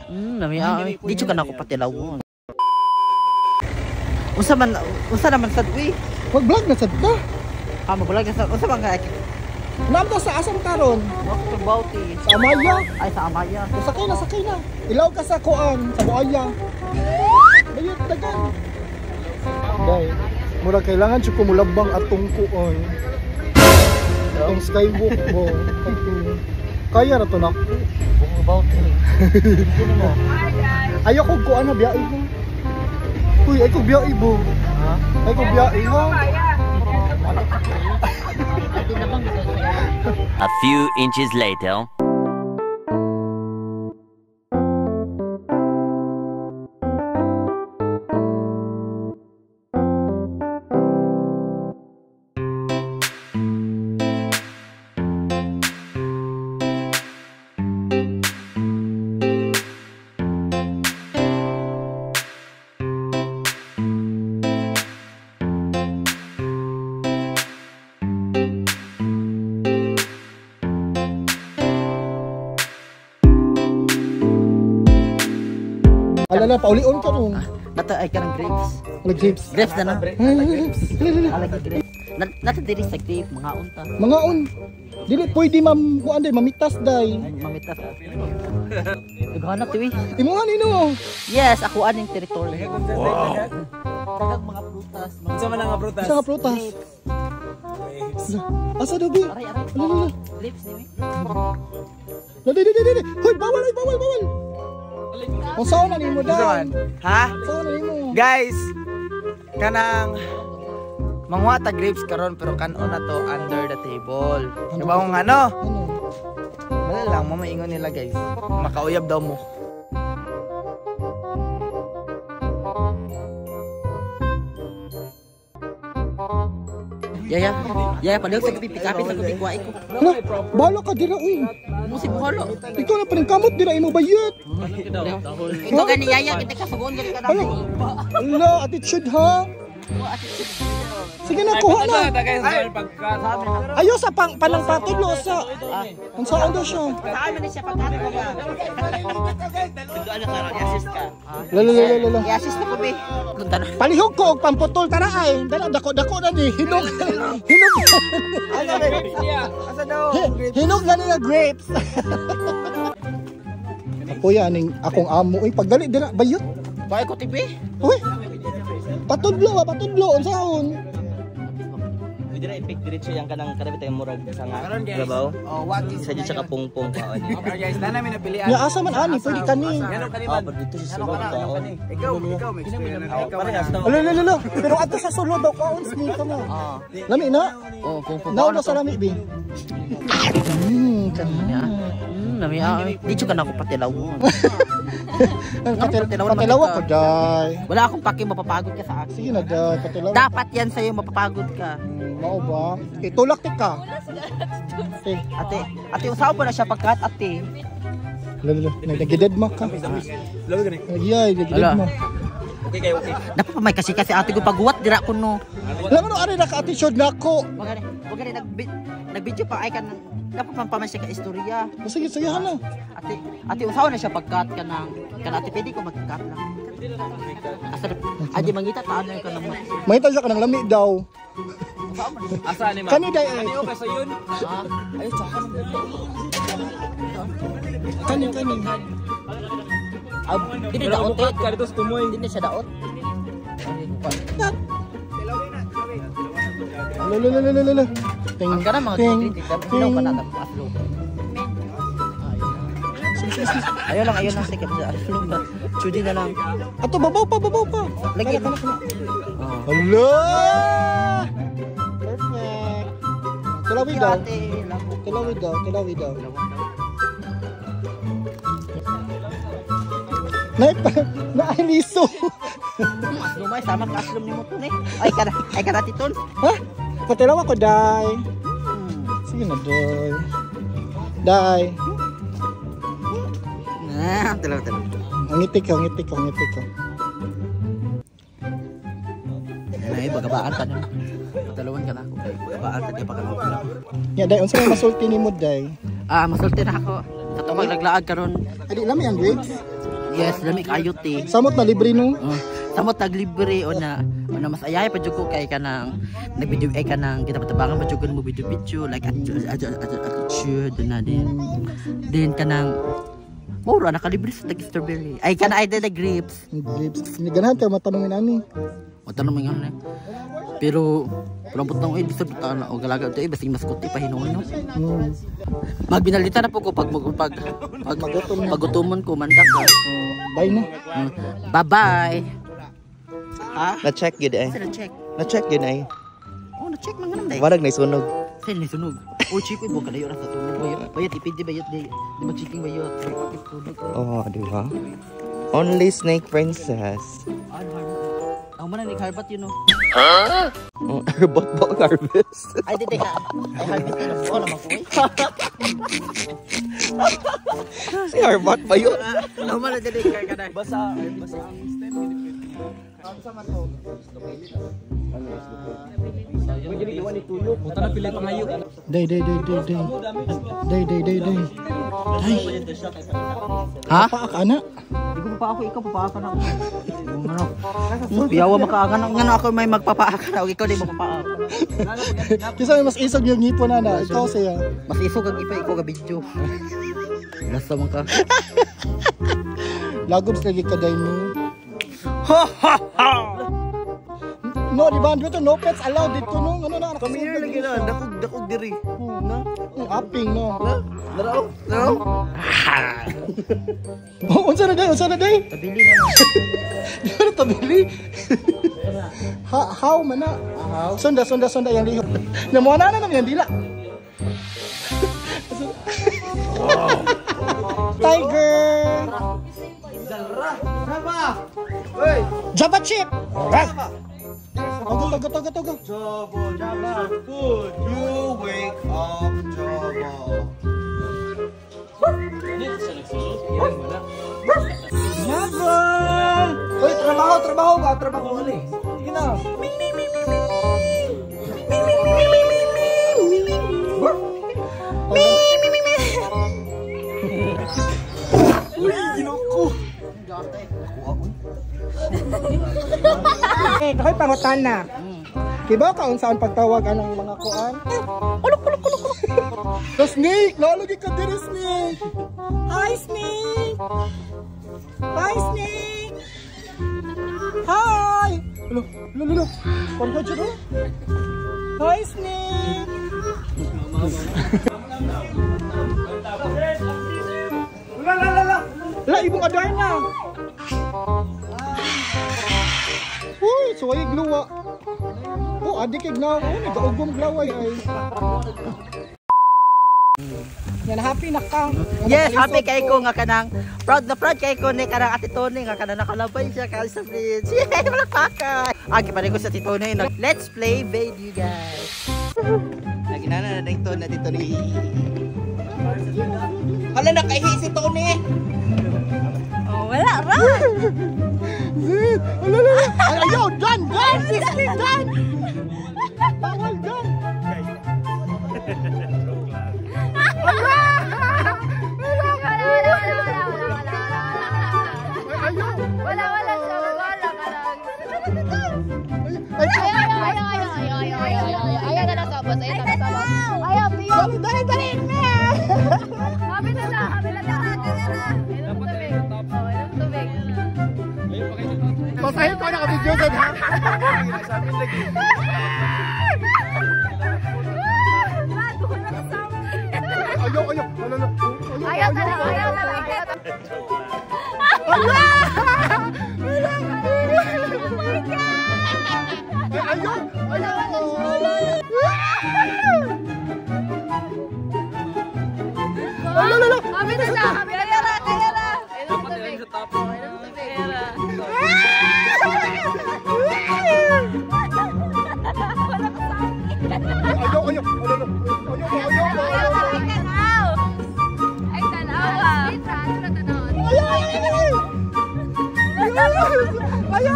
Nami ay. Di ka na ako patilawon. Unsa naman sad uy? Mag-vlog na sad ka. Ah, mag-vlog na sad. Unsa man ka? Naamta sa asam karon? Dr. Bauti. Sa Amaya. Ay, sa Amaya. Sakay na, sakay na. Ilaw ka sa kuan, sa Buaya. Ayun, dagan. Day, mura kailangan siya kumulabang atong kuan. Atong skywalk mo. Kaya na to na. Bauti. Ayaw ko kuan na biyahe mo. Uy, ay ko biyahe mo. Ha? Ay ko biyahe ha. A few inches later. Alala, paulion ka nung. Nata ay ka ng grapes. Ala grapes. Grapes na na. Grapes. Ala grapes. Nata diri sa grape mga unta. Mga un. Dili pwede ma'am kuan day mamitas day. Mamitas. Naghanap tiwi. Imuha nino. Yes, ako aning territory. Wow. Daghang mga prutas. Unsa man ang prutas? Sa prutas. Grapes. Asa daw bi? Aray aray. Ala. Grapes ni. Dili dili dili. Hoy, bawal ay bawal bawal. Kung saan na nimo dan? Ha? Saan na nimo? Guys, kanang manguha ta grapes karon pero kanon na to under the table. Diba kung ano? Ano? Wala lang, mamaingon nila guys. Makauyab daw mo. Yaya, yaya palihog sa gabi, pikapit sa gabi, kuwain ko. Hala, bala ka dira uy. Mo si buhalo. Ikaw na pa rin kamot dira imo bayot. Ikaw gani yaya, kita kasugon gani ka na. Hala, attitude ha. Sige na, kuha na. Ayo sa pang panang patudlo sa. Unsaon daw siya? Saan man siya pagkato ba? Ano karon, i-assist ka. Lala lala lala. I-assist na ko be. Palihog ko og pamputol tara ay. Dala dako dako na ni hinog. Hinog. Asa daw? Hinog na nila grapes. Apoy aning akong amo uy pagdali dira bayot. Bae ko tibi. Uy. Patudlo ba patudlo unsaon? Pwede na i-pick diretso yung kanang karabi tayong murag sa nga grabaw. Oh, what is Sa dyan siya kapungpong kaon. Okay guys, na namin napilian. Nya asa man ani pwede kani. Ah, pero dito sa sulod kaon. Ikaw, ikaw may experience. Ikaw Parehas daw. Ala ala ala. Pero ato sa sulod daw kaon ni ka mo. Lami na. Oh, pungpong. Nauna sa lami bi. Kana. Nami ay. Di ka na ako patilawon. Patilaw ako day. Wala akong paki, mapapagod ka sa akin. Sige na day, patilaw. Dapat yan sa'yo, mapapagod ka. Mao ba? Itulak ti ka. Eh, Ate, ate usaw mo na siya pagkat ate. Lala, nagided ma ka. Nagyay, nagided ma. Okay kayo, okay. Dapat pa may kasi kasi ate ko paghuwat dira ko no. Alam mo no, ari naka-attitude na ako. Wag gani nag-video pa ay kan dapat pa man siya ka istorya. Oh, sige, sige hala. Ate, ate usaw na siya pagkat ka ng kan ate pwede ko mag-cut lang. Asa ate mangita ta ano ka nang Mangita siya ka ng lami daw. Asa ni ma'am? Kani day ay. Kani okay sa yun? Ay tsaka. Kani kani. Dili daot. Ka dito sa tumoy. Dili siya daot. Lala lala lala. Ting. Ang kana mga ting, ting pa na aslo. Ayaw lang sige aslo ba. Chudi na lang. Ato babaw pa, babaw pa. Lagi. Kana, kana, kana. Hala! Perfect. Tulawi daw. Tulawi daw, tulawi daw. Nay pa, naaliso. Lumay sama ka aslom nimo to ni. Ay kada, ay kada titon. Ha? Patilaw ako, day. Sige na, day. Day. Ah, tilaw tilaw. Ang ngiti ko, ngiti ko, ngiti ko. Ay, bagabaan ka na. Dalawan ka na ako. Bagabaan ka, di pa ka na. Ya, day, unsa may masulti nimo, day? Ah, masulti na ako. Sa tumag naglaag karon. Adi lami ang grapes. Yes, lami kayo te. Samot na libre no. Samot tag libre o na mas ayahay pa jud ko kay kanang nagvideo ay kanang kinabatabangan pa jud ko mo video video like attitude na din. Din kanang mura nakalibre sa tag strawberry. Ay kana ay the grapes. Grapes. Ganahan ka matanungin ani. O tanong mo nga eh. Pero butang ay bisag butang na o galaga to eh basig mas kuti pa hinuon no. Magbinalita na po ko pag pag pag Magutom na. Pagutomon ko mandak ka. Bye na. Bye bye. Ha? Na-check gid eh. Sila check. Na-check gid ay. Oh, na-check man ganun day. Warag na sunog. Sila sunog. Oh, chiko ibo kalayo ra sa sunog bayot. Bayot ipindi bayot di. Di mag-checking bayot. Sunog. Oh, di ba? Only snake princess. Ano harbat? Ako man ang nag-harbat yun no. Oh, herbot ba harvest? Ay di teka. Ay harvest na po naman ko. Si herbot ba yun? Ako man ang di ka na. Basa, basa ang step. Day day day day day. Day day day day. Day. Ha? Paa ka na. Di ko pa ako, ikaw papaaka na ako. Biyawa makaaka na. Nga na ako may magpapaaka na. Ikaw di magpapaaka. Kisa may mas isog yung ngipon na na. Ikaw siya. Mas isog ang ipa, ikaw ka video. Lasa man ka. Lagob lagi ka day no. Ha ha ha. No, di ba? Dito no pets allowed dito no. Ano na? Come here lagi na. Dakog dakog diri. Na. Aping no. Laro, laro. Oh, unsa na day? Unsa na day? Tabili na. Di ba na tabili? Ha, how man na? Sunda, sunda, sunda yung lihok. Namuha na na naman yung dila. Tiger! Java! Uy! Java chip! Togo, togo, togo, togo. Java, Java, food. You wake up, Java. Java! Uy, trabaho, trabaho ba? Trabaho ulit. Sige na. Uy, ginoo. Eh, kakoy pangutan na. Kibaw ka unsaon pagtawag anang mga kuan? Kulok kulok kulok kulok. The snake, nalagi ka diri snake. Hi snake. Hi snake. Hi. Lo lo lo. Kon ko jud. Hi snake. La la la la. La ibong adarna. Uy, suway gluwa. Oh, adik kay na. Oh, nagaugom glaway ay. Yan, happy na ka. Yes, happy kay ko nga kanang proud na proud kay ko ni kanang Ate Tony nga kanang nakalabay siya kay sa bridge. Yay, malakpakan. Agi pa rin ko sa Ate Tony. Let's play video guys. Naginana na ding to na dito ni. Hala nakaihi si Tony. Oh, wala ra. Zid! Ala, ala, ala. Ay, ayaw! Done! Done! Sisli, done! Bawal, done! Wala, wala, wala, wala, wala, wala. Ayaw! Wala, wala siya. Wala ka lang. Ay, Ayaw, ayaw, ayaw, ayaw, ayaw, ayaw, ayaw. Ayaw na lang sabos. Ayaw na lang sabos. Ayaw, ayaw. Dali, dali! Habi na na, habi na na. Inom tubig. Oh, inom tubig. Basahin ko na ka-video dyan, ha? Ayaw, ayaw! Ala, ala. Ayaw na lang, ayaw na lang. Oh my God! Ay, ayaw! Ayaw! Ala, ala, ala. Habi na na, habi na na. Kaya na. Inom tubig. Oh, inom tubig. Ayaw, ayaw! Ala, ala. Ayaw, ayaw, ayaw! Ay, tanaw. Ay, tanaw. Ayaw, ayaw, ayaw! Ayaw! Ayaw!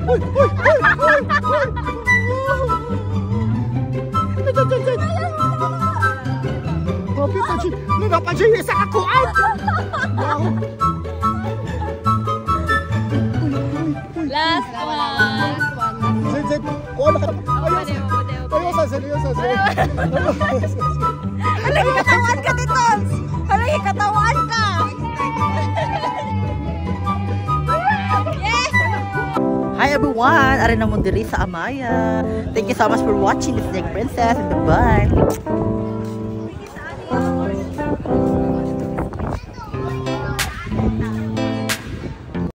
Uy, uy, uy, uy, uy! Ano na pa siya sa kakuan? Last one. Zed, Zed, kuan na ka. Ayaw sa, ayaw sa, seryoso, seryoso. Halagi katawan ka, Titons! Halagi katawan ka! Yeah! Hi everyone! Ari na mo diri sa Amaya. Thank you so much for watching the Snake Princess and bye-bye.